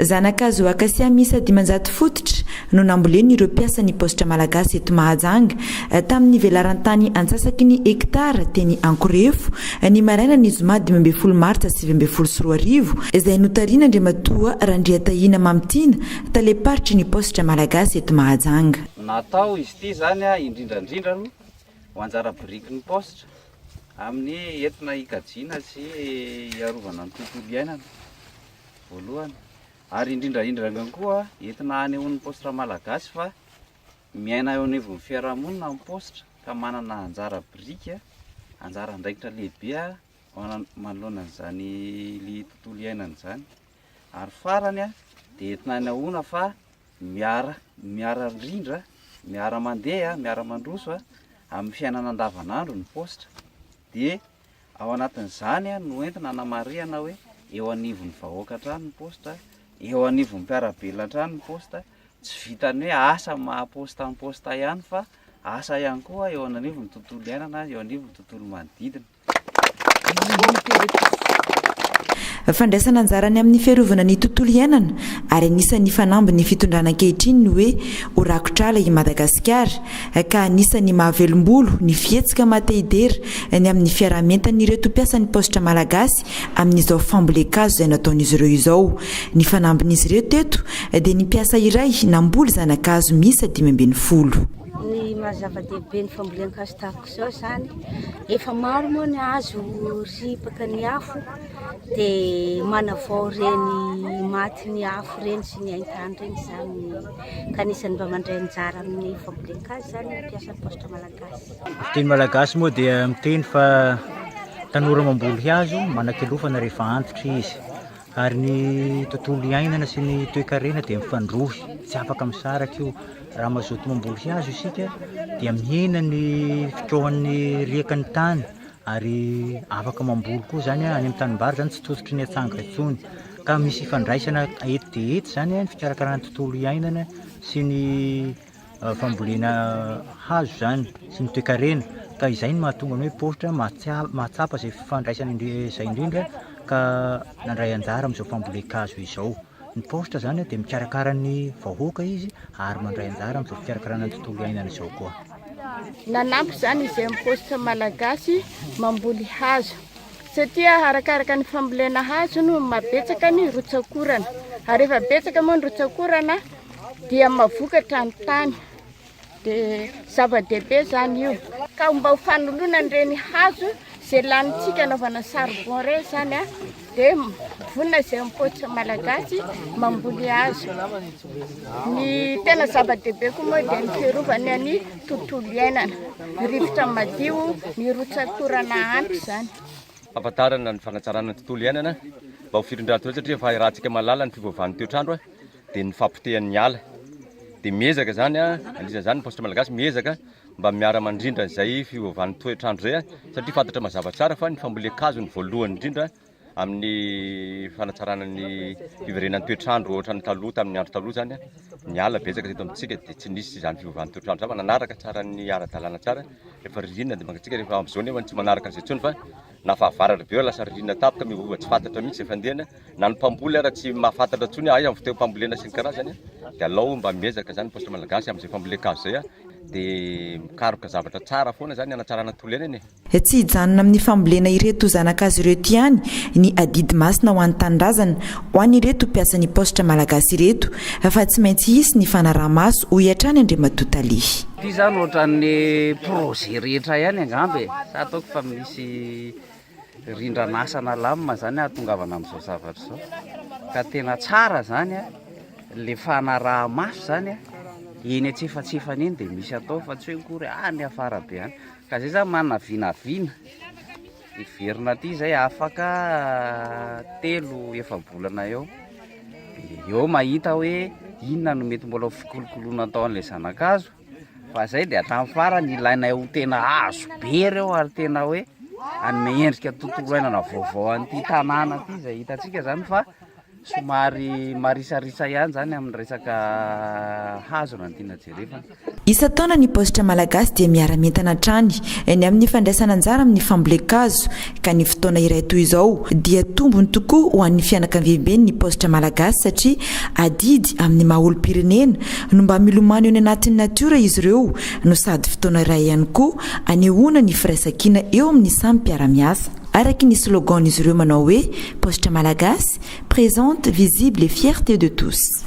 Zana-kazo akasia miisa 500 fototra no nambolen'ireo mpiasan'ny paositra malagasy eto Mahajanga tamin'ny velaran-tany antsasaky ny hektara teny Ankorefo ny marainan'ny zoma 15 martsa 2019 izay notarihin'Andriamatoa Randriatahiana Mamitiana, talem-paritry ny paositra malagasy eto Mahajanga. Natao izy ity izany indrindra indrindra aloha ho anjara birikin'ny paositra amin'ny entina hikajiana sy hiarovana ny tontolo iainana voalohany ary indrindra indrindra ihany koa entina hanehoan'ny paositra malagasy fa miaina eo anivon'ny fiarahamonina ny paositra ka manana anjara biriky, anjara andraikitra lehibe manoloana an'izany tontolo iainana izany ary farany dia entina hanehoana fa miara miara-rindra, miara-mandeha, miara-mandroso amin'ny fiainana andavanandro ny paositra dia Ao anatin'izany no entina hanamarihana hoe eo anivon'ny vahoaka hatrany ny paositra, eo anivon'ny mpiara-belona hatrany ny paositra, tsy vitan'ny hoe asa maha paositra ny paositra ihany fa asa ihany koa eo anivon'ny tontolo iainana, eo anivon'ny tontolo manodidina. Fandraisana anjara ny amin'ny fiarovana ny tontolo iainana ary anisan'ny fanambin'ny fitondrana ankehitriny ny hoe ho rakotr'ala i Madagasikara ka anisan'ny mahavelom-bolo ny fihetsika maha te hidera ny amin'ny fiaraha-mientan'ireto mpiasan'ny paositra malagasy amin'izao fambolen-kazo izay nataon'izy ireo izao. Ny fanambin'izy ireo teto dia ny mpiasa iray namboly zana-kazo miisa 15. Ny maha zava-dehibe ny fambolen-kazo tahaka izao izany, efa maro moa ny hazo ripaka ny afo dia manavao ireny maty ny afo ireny sy ny haintany ireny izany ka anisan'ny mba mandray anjara amin'ny fambolen-kazo izany ny mpiasan'ny paositra malagasy. Ny teny malagasy moa dia miteny fa tanora mamboly hazo manan-kialofana rehefa antitra izy ary ny tontolo iainana sy ny toekarena dia mifandrohy, tsy afaka misaraka io. Raha mazoto mamboly hazo isika dia mihena ny fikaohan'ny riaka ny tany ary afaka mamboly koa zany any amin'ny tanimbary zany tsy tototry ny atsanga intsony ka misy ifandraisana ety dia ety zany ny fikarakarana ny tontolo iainana sy ny fambolena hazo zany sy ny toekarena ka izay no mahatonga ny hoe paositra mahatsapa izay fifandraisana izay indrindra ka nandray anjara amin'izao fambolen-kazo izao. Ny paositra zany dia mikarakara ny vahoaka izy ary mandray anjara amin'izao fikarakarana ny tontolo iainana izao koa. Nanampy izany izay amin'ny paositra malagasy mamboly hazo satria arakaraka ny fambolena hazo no mahabetsaka ny rotsak'orana ary rehefa betsaka moa ny rotsak'orana dia mahavokatra ny tany. Dia zava-dehibe izany io. Ka mba ho fanoloana an'ireny hazo izay lanintsika anaovana charbon ireny izany an, dia vonona izay mipoitra malagasy mamboly hazo. Ny tena zava-dehibe koa moa dia ny fiarovana ny tontolo iainana, ny rivotra madio, ny rotsak'orana ampy izany. Fahafantarana ny fanatsarana ny tontolo iainana mba ho firindran-toetra satria efa iarahantsika mahalala ny fiovaovan'ny toetr'andro dia ny fahapotehan'ny ala. Dia miezaka izany, anisan'izany ny paositra malagasy miezaka mba miara-mandrindra izay fiovan'ny toetr'andro izay satria fantatra mazava tsara fa ny fambolen-kazo no voalohany indrindra amin'ny fanatsarana ny fiverenan'ny toetr'andro ohatran'ny taloha tamin'ny andro taloha izany ny ala betsaka teto amintsika dia tsy nisy izany fiovan'ny toetr'andro izany fa nanaraka tsara ny ara-dalàna tsara rehefa ririnina dia mangatsiaka rehefa amin'izao nefa tsy manaraka an'izay intsony fa na fahavaratra be eo lasa ririnina tampoka miovaova tsy fantatra mihitsy izay fandehany Na ny mpamboly ara tsy mahafantatra intsony hoe aiza ny fotoam-pambolena sy ny karazany dia alao mba miezaka izany ny paositra malagasy amin'izay fambolen-kazo izay dia mikaroka zavatra tsara foana izany hanatsarana ny tontolo iainana e. Tsy hijanona amin'ny fambolena ireto zana-kazo ireto ihany ny adidy masina ho an'ny tanindrazana ho an'ireto mpiasan'ny paositra malagasy ireto fa tsy maintsy hisy ny fanaraha-maso hoy hatrany Andriamatoa Tale. Ity izany ohatran'ny projet rehetra ihany angamba e, sa ataoko fa misy Rindran'asa nalamina zany hahatongavana amin'izao zavatra izao ka tena tsara zany a le fanaraha-maso zany a eny antsefatsefany eny dia misy atao fa tsy hoe akory any afara be any ka zay zany manana vinavina hiverina aty zay afaka telo efa-bolana eo dia eo mahita hoe inona no mety mbola ho fikolokoloana atao an'ilay zana-kazo Fa zay dia hatramin'ny farany ilainay ho tena hazo be ireo ary tena hoe hanome endrika tontolo iainana vaovao an'ity tanàna ity izay hitantsika zany fa Somary marisarisa ihany zany amin'ny resaka hazo raha ny tiana jerevana. Isan-taona ny paositra malagasy dia miara-mientana hatrany ny amin'ny fandraisana anjara amin'ny fambolen-kazo ka ny fotoana iray toy izao dia tombony tokoa ho an'ny fianakaviamben'ny paositra malagasy satria adidy amin'ny maha olom-pirenena no mba milomano eny anatin'ny natiora izy ireo no sady fotoana iray ihany koa anehoana ny firaisankina eo amin'ny samy mpiara-miasa. Araky ny slogan-n'izy ireo manao hoe Paositra Malagasy, présente, visible et fierté de tous.